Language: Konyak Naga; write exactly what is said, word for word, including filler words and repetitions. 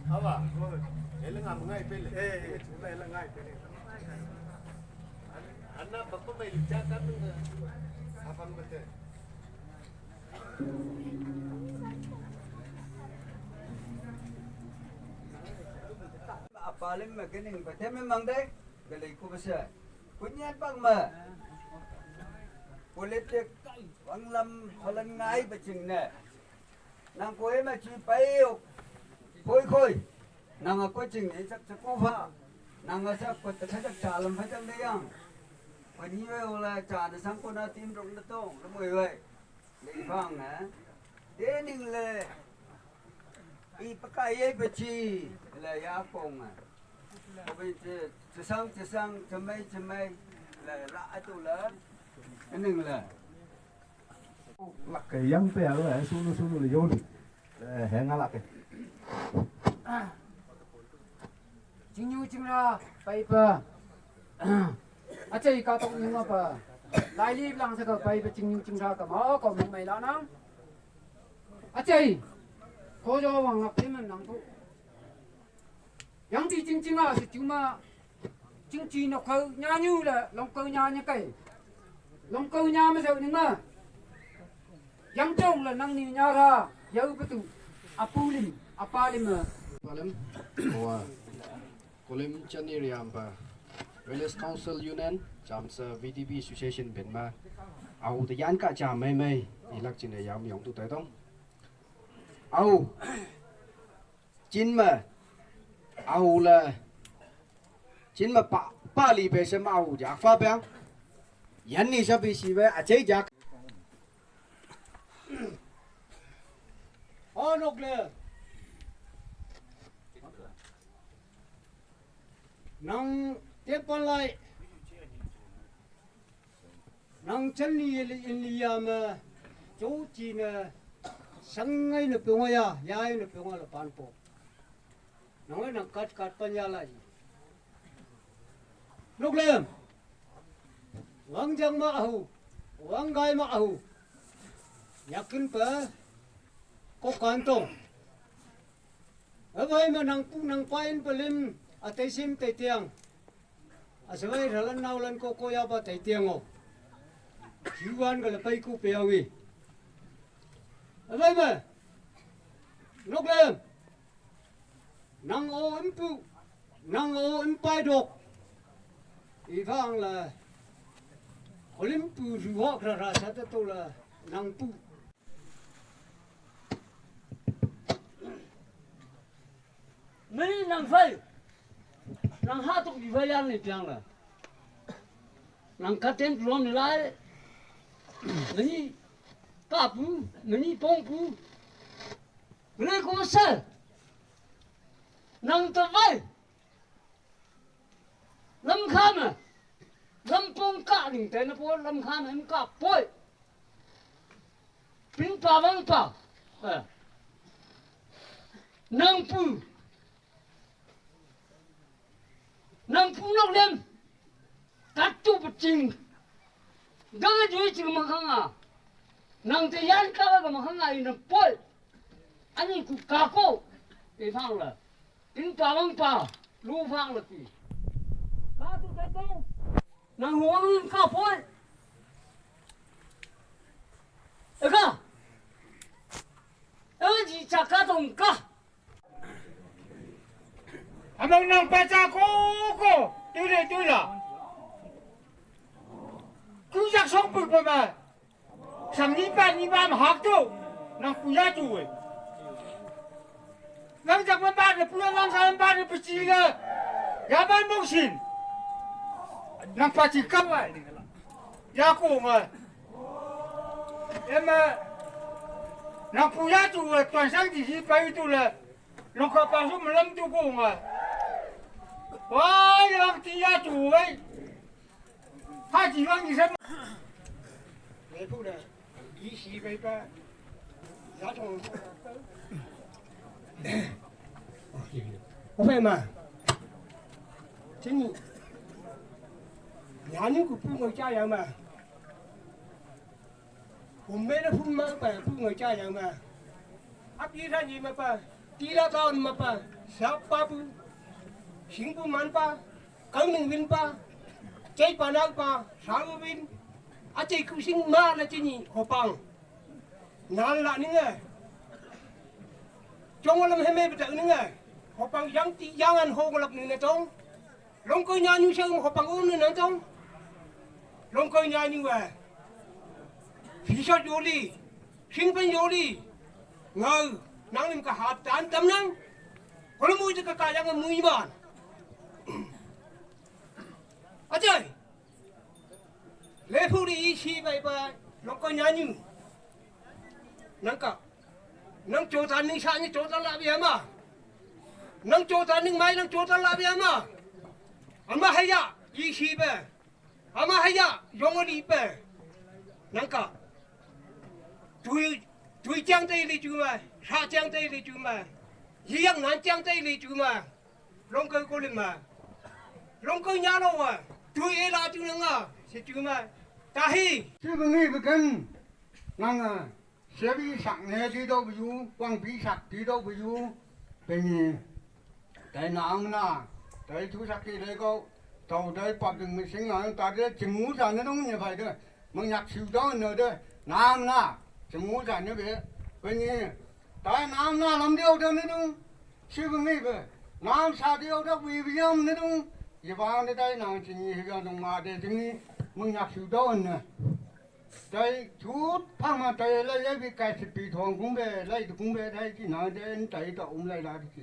Awa, elenga mengai pele. Eh, eh, cuma elenga pele. Anna bapa mai licha kan, apa betul? Apalim ma kening bate me mangde, galai ku basa. Kunyan pang ma. Politik wanglam holan ngai bacing ne. Nang koi ma chi pai ok. Koi koi. Nang a ko ching e chak chak ko pha. Nang a sa ko ta chak cha lam pha chang de yang. Pani we ola cha na sang ko na tim rong na tong, na moi we. Le phang na. Te ning le. I pa kai ye pa chi. Le ya kong a. Ko bin che, che sang, che sang, che mai, che mai. Le la a tu le. Ning le. Lak ke yang pe ya le, sunu sunu le yoli. Eh, henga lak ke. Chingnyu chingra pai pa. Achai ka tok nyu pa. Lai li lang sa ka pai pa chingnyu chingra ka ma ko mong mai la nang. Achai. Ko jo wang ngap pim nang tu. Yang ti ching ching a su chu ma. Ching chi nok khau nya nyu la long kau nya nya kai. Long kau nya ma sa ni ma. Yang chong la nang ni nya ra. Yau pa tu. Apu lim, apa lim ma. Palim, kowa, kolim chani riam pa, Village Council Union, chamsa V D B Association benma, au te yan ka cha mai mai, ilak chin yam yong tu tai tong. Au, chin ma, au la, chin ma pa, pa li pe se ma au, jak fa bang, yan ni sa bi si ve, a chei jak. Anok le. Nang tepan lai. Nang chan ni li in li ya ma. Cho chi na. Sang ngai na pe ngo ya, ya na pe ngo la pan po. Nang nang kat kat pan ya lai. Nok le. Wang jang ma ahu. Wang gai ma ahu. Yakin pa. Ko kan tong. Avai ma nang pu nang pa in palim, atei sim tei tiang. Asavai ralan naulan ko ko ya ba tei tiang o. Hiwan ga lapai ku peawi. Avai ma. Nok lem. Nang o impu. Nang o impai dok. Ivang la. Olimpu ruhok rara sata to la. Nang pu. Mani nang fai. Nang ha tuk di fai yang ni tiang la. Nang katen tuan ni lai. Mani kapu, mani pongpu. Mani ko sel. Nang ta fai. Lam kham. Lam pong ka ning te na po lam kham em ka poi. Ping pa bang pa. Eh. Nang pu. Nang pu nok lem. Kat tu pecing. Dang jui cing ma khang a. Nang te yan ka ga ma khang a in poi. Ani ku ka ko. Te phang la. Ping pa bang pa. Lu phang la ti. Ka tu te to. Nang huang in ka poi. Eka. Eka ji cha ka tong ka. Amang nang pacha ko ko. Tui le tui la. Ku jak song pu pa ma. Sang ni pa ni pa ma hak tu. Nang pu ya tu we. Nang jak ma ba de pu nang ka ba de pu chi le. Ya ba mong sin. Nang pa chi ka wa. Ya ko nga. Ema. Nang pu ya tu we tuan sang di si pa yu tu le. Nang ka pa su ma lam tu ko nga. Wa ya ti ya tu we. Ha ji wang ni sem. Mei pu da. Yi shi bei pa. Ya tong. O fei ma. Jin ni. Ya ni ku pu ngoi cha ya ma. Pu mei na pu ma pa pu ngoi cha ya ma. Ap yi than yi ma pa. Ti la taun ma pa. Sa pa pu. Sing pu man pa. Kang ning win pa, chei pa nak pa, sang win, a chei ku sing ma la chini hopang. Nan la ning e. Chong lam he me bita ning e. Hopang yang ti yang an ho lap ning ne tong. Long ko nya nyu sang hopang un ne nan tong. Long ko nya nyu e. Phi shot yoli, sing pen yoli. Ngau, nang nim ka hat tan tam nang. Ko lo mu je ka ka yang mu iman. Ajay. Le phu ri i shi bai bai. Long ko nya nyu. Nang ka. Nang cho tan ning sa ni cho tan la bi ma. Nang cho tan ning mai nang cho tan la bi ma. Ama haya i shi bai. Ama haya yong li bai. Nang ka. Tui tui chang te li chu ma. Sa chang te li chu ma. Yi yang nan chang te li chu ma. Long ko ko lim ma. Long ko nya lo wa. Tui e la chu nga. Si chu ma. Ta hi. Chi bang ni bang. Nang a. Sia bi sak ne ti do bu yu, wang bi sak ti do bu yu. Pe ni. Tai nang na. Tai chu sak ki le ko. Tau tai pap ding mi sing na ta de ching mu sa ne dong ne bai de. Meng yak siu do ne de. Nang na. Ching mu sa ne be. Pe ni. Tai nang na lam dio de ne dong. Siu ngi be, nang sa di au dak wi bi yam ne dung. Ye ba ne dai nang ching ni ga dung ma de ching ni, meng yak siu do ne. Dai chu phang ma dai lai lai bi kai si pi thong kung be, lai du kung be dai chi nang de dai da um lai la di chi.